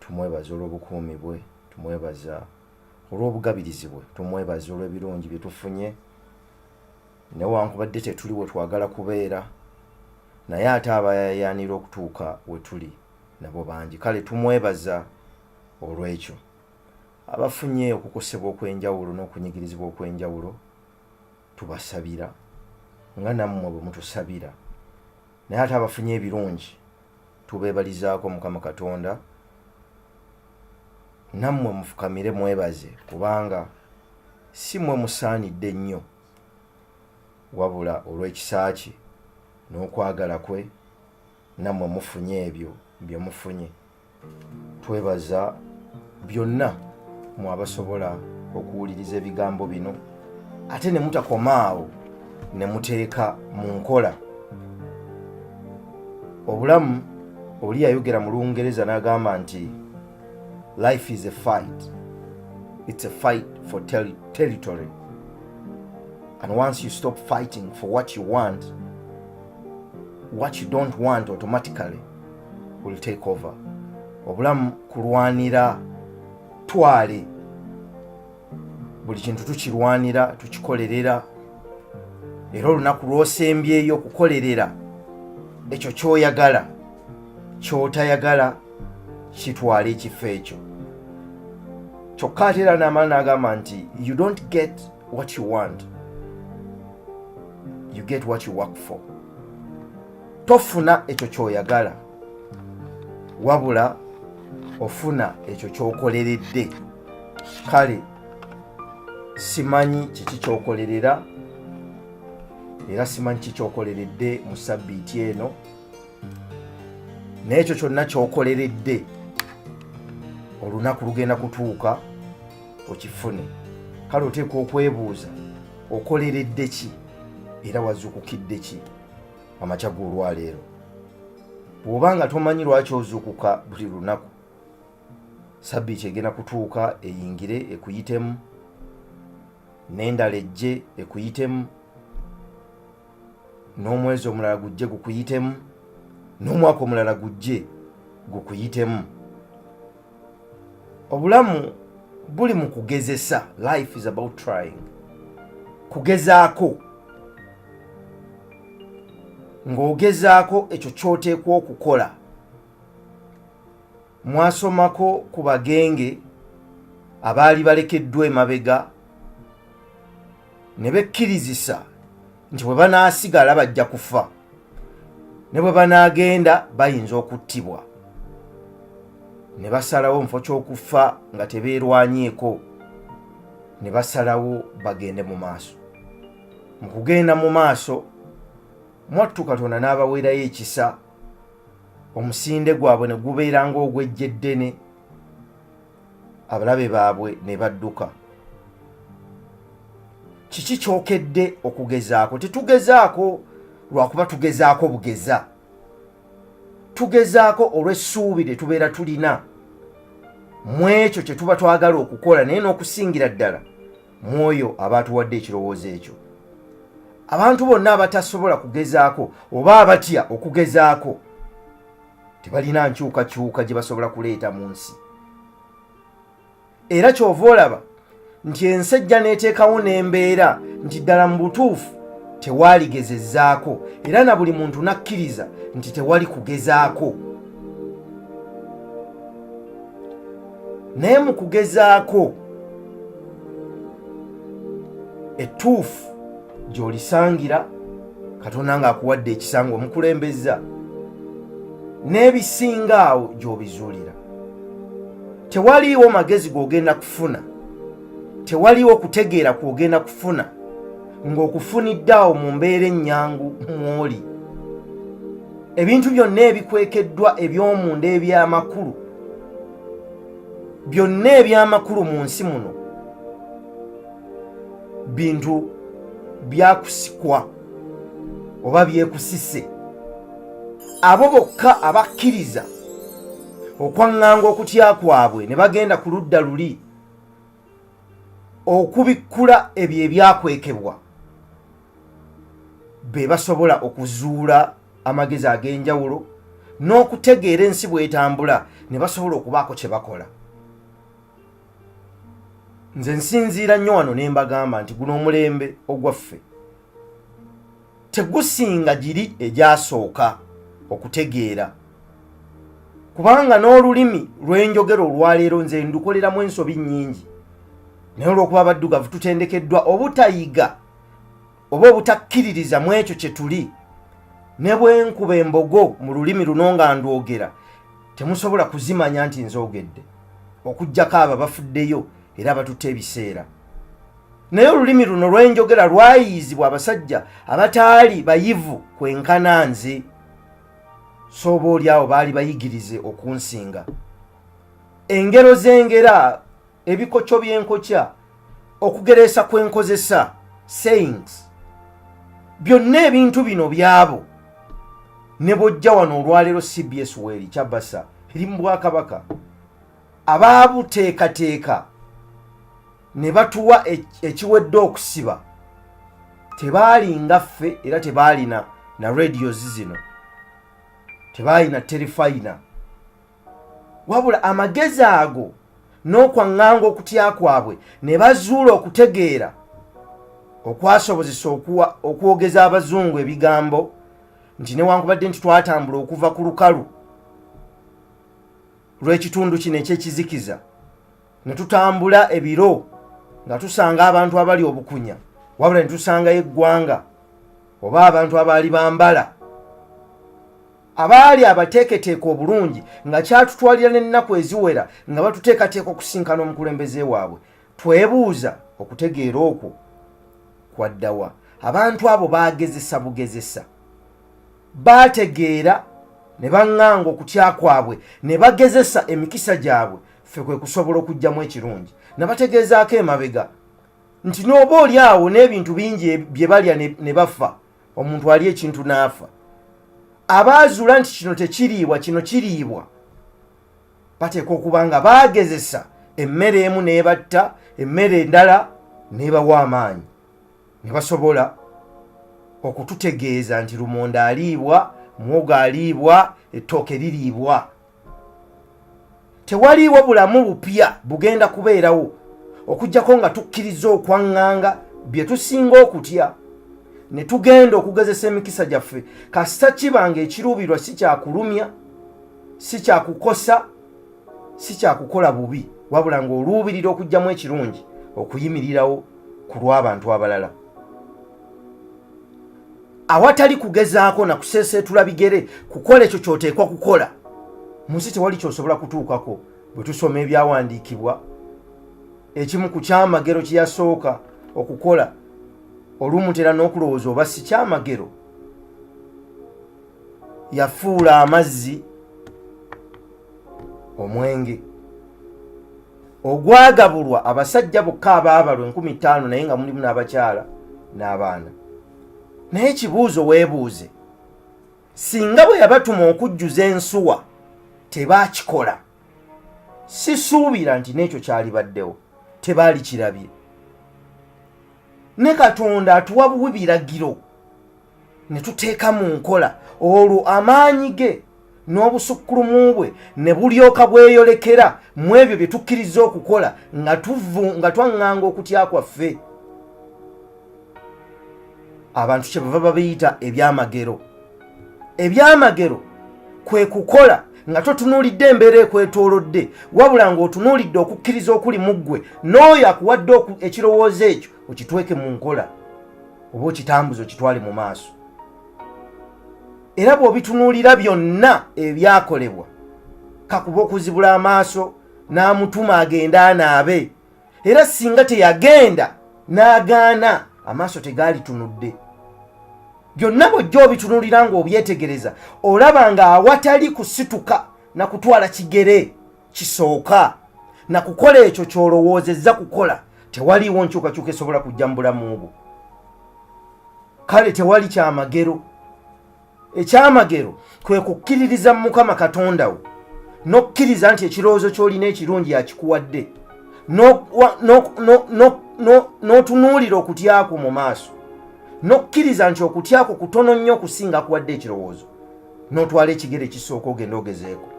Tumwebaza olw'obukuumi bwe, tumwebaza olw'obugabirizi bwe, tumwebaza olw'ebirungi bye tufunye, newankubadde tetuli we twagala kubeera, naye ate abayayaanira okutuuka we tuli nabo bangi. Kale tumwebaza olw'ekyo. Abafunye okukosebwa okw'enjawulo n'okunyigirizibwa okw'enjawulo tubasabira nga nammwe bwe mutusabira, naye ate abafunye ebirungi tubeebalizaako Mukama Katonda, nammwe mufukamire mwebaze, kubanga si mmwe musaanidde nnyo, wabula olw'ekisa kye n'okwagala kwe nammwe mufunye ebyo bye mufunye. Twebaza byonna mwe abasobola okuwuliriza ebigambo bino ate ne mutakoma awo ne muteeka mu nkola. Obulamu oli yayogera mu Lungereza n'agamba nti life is a fight, it's a fight for territory, and once you stop fighting for what you want, what you don't want automatically will take over. Obulamu kulwanira twale, buli kintu tukirwanira, tukikolerera, era olunaku lw'osembyeyo okukolerera ekyo ky'oyagala, ky'otayagala kitwala ekifo ekyo. Kyokka ate era n'amala n'agamba nti you don't get what you want, you get what you work for. Tofuna ekyo ky'oyagala, wabula ofuna ekyo ky'okoleredde. Kale simanyi kiki ky'okolerera, era simanyi kiki ky'okoleredde mu sabbiiti eno, naye ekyo kyonna ky'okoleredde olunaku lugenda kutuuka okifune. Kale oteekwa okwebuuza, okoleredde ki era wazuukukidde ki amakya g'olwaleero? Bw'oba nga tomanyi lwaki ozuukuka buli lunaku, sabbiiti egenda kutuuka eyingire ekuyitemu, n'endala ejje ekuyitemu, n'omwezi omulala gujje gukuyitemu, n'omwaka omulala gujje gukuyitemu. Obulamu buli mu kugezesa. Life is about trying, kugezaako, ng'ogezaako ekyo ky'oteekwa okukola. Mwasomako ku bagenge abaali balekeddwa emabega ne bekkirizisa nti bwe banaasigala bajja kufa, ne bwe banaagenda bayinza okuttibwa, ne basalawo mu kifo ky'okufa nga tebeerwanyeeko, ne basalawo bagende mu maaso. Mu kugenda mu maaso mwattu Katonda n'abaweerayo ekisa, omusinde gwabwe ne gubeera ng'ogw'eggye eddene, abalabe baabwe ne badduka. Kiki kyokedde okugezaako? Tetugezaako lwakuba tugezaako bugeza, tugezaako olw'essuubi lye tubeera tulina mu ekyo kye tuba twagala okukola, naye n'okusingira ddala mu oyo aba atuwadde ekirowoozo ekyo. Abantu bonna abatasobola kugezaako oba abatya okugezaako tebalina nkyukakyuka gye basobola kuleeta mu nsi. Era ky'ova olaba nti ensi ejja n'eteekawo n'embeera nti ddala mu butuufu tewaligezezzaako, era na buli muntu n'akkiriza nti tewali kugezaako. Naye mu kugezaako ettuufu gy'olisangira Katonda ng'akuwadde ekisa ng'omukulembezza, n'ebisinga awo gy'obizuulira. Tewaliiwo magezi g'ogenda kufuna, tewaliiwo kutegeera kw'ogenda kufuna ng'okufunidde awo mu mbeera ennyangu mw'oli. Ebintu byonna ebikwekeddwa eby'omunda eby'amakulu, byonna eby'amakulu mu nsi muno bintu byakusikwa oba byekusise. Abo bokka abakkiriza okwaŋŋanga okutya kwabwe ne bagenda ku ludda luli okubikkula ebyo ebyakwekebwa be basobola okuzuula amagezi ag'enjawulo, n'okutegeera ensi bw'etambula ne basobola okubaako kye bakola. Nze nsinziira nnyo wano ne mbagamba nti guno omulembe ogwaffe tegusinga giri egyasooka okutegeera, kubanga n'olulimi lw'enjogera olwaleero nze ndukoleramu ensobi nnyingi, naye olw'okuba abaddugavu tutendekeddwa obutayiga oba obutakkiririza mu ekyo kye tuli, ne bwe nkuba embogo mu lulimi luno nga ndwogera temusobola kuzimanya nti nzoogedde, okuggyako abo abafuddeyo era abatutte ebiseera. Naye olulimi luno lwenjogera lwayiizibwa abasajja abataali bayivu kwenkana nze, so oba oli awo baali bayigirize okunsinga. Engero z'engera, ebikokyo by'enkokya, okugereesa kwenkozesa, sayings, byonna ebintu bino byabo. Ne bw'ojja wano olwaleero CBS weeri kyabasa eri mu bwakabaka, abaabuteekateeka ne batuwa ekiwedde okusiba tebaalinga ffe, era tebaalina na radios zino, tebaalina terifayina, wabula amagezi ago n'okwaŋŋanga okutya kwabwe ne bazuula okutegeera okwasobozesa okwogeza abazungu ebigambo nti newankubadde nti twatambula okuva ku lukalu lw'ekitundu kino eky'ekizikiza ne tutambula ebiro nga tusanga abantu abali obukunya, wabula ne tusangayo eggwanga oba abantu abaali bambala abaali abateeketeeka obulungi, nga kyatutwalira n'ennaku eziwera nga batuteekateeka okusinkana omukulembeze waabwe. Twebuuza okutegeera okwo kwaddawa? Abantu abo baagezesa bugezesa, baategeera ne baŋŋanga okutya kwabwe ne bagezesa emikisa gyabwe, ffe kwe kusobola okuggyamu ekirungi. Nabategeezaako emabega nti n'oba oli awo n'ebintu bingi bye balya ne bafa, omuntu alya ekintu n'afa. Abaazuula nti kino tekiriibwa, kino kiriibwa, bateekwa okuba nga baagezesa emmere emu n'ebatta, emmere endala n'ebawa amaanyi, ne basobola okututegeeza nti lumonde aliibwa, muwogo aliibwa, ettooke liriibwa. Tewaliiwo bulamu bupya bugenda kubeerawo okuggyako nga tukkiriza okwaŋŋanga bye tusinga okutya ne tugenda okugezesa emikisa gyaffe. Kasita kiba nga ekiruubirwa si kyakulumya, si kyakukosa, si kyakukola bubi, wabula ng'oluubirira okuggyamu ekirungi, okuyimirirawo ku lw'abantu abalala awatali kugezaako na kuseeseetula bigere kukola ekyo ky'oteekwa kukola. Mu nsi tewali ky'osobola kutuukako. Bwe tusoma ebyawandiikibwa, ekimu ku kyamagero kye yasooka okukola, olumutera n'okulowooza oba si kyamagero, yafuula amazzi omwenge ogwagabulwa abasajja bokka abaabalwa 5,000, naye nga mulimu n'abakyala n'abaana. Naye ekibuuzo weebuuze, singa bwe yabatuma okujjuza ensuwa tebaakikola, sisuubira nti n'ekyo kyalibaddewo, tebaali kirabye. Ne Katonda atuwa buwi biragiro ne tuteeka mu nkola, olwo amaanyi ge n'obusukkulumu bwe ne bulyoka bweyolekera mu ebyo bye tukkiriza okukola nga twaŋŋanga okutya kwaffe. Abantu kye bava babiyita ebyamagero. Ebyamagero kwe kukola nga totunuulidde embeera ekwetoolodde, wabula ng'otunuulidde okukkiriza okuli mu ggwe n'oyo akuwadde ekirowoozo ekyo, okitweke mu nkola oba okitambuze okitwale mu maaso. Era bw'obitunuulira byonna ebyakolebwa, kakuba okuzibula amaaso n'amutuma agende anaabe, era singa teyagenda n'agaana, amaaso tegaalitunudde. Byonna bw'ojja obitunuulira ng'obyetegereza, olaba nga awatali kusituka na kutwala kigere kisooka na kukola ekyo ky'olowoozezza kukola, tewaliiwo nkyukakyuka esobola kujja mu bulamu bwo. Kale tewali kyamagero. Ekyamagero kwe kukkiririza mu Mukama Katonda wo, n'okkiriza nti ekirowoozo ky'olina ekirungi akikuwadde, n'otunuulira okutya kwo mu maaso, n'okkiriza nti okutya kwo kutono nnyo okusinga akuwadde ekirowoozo, N'otwala ekigere ekisooka, ogenda ogezeeko.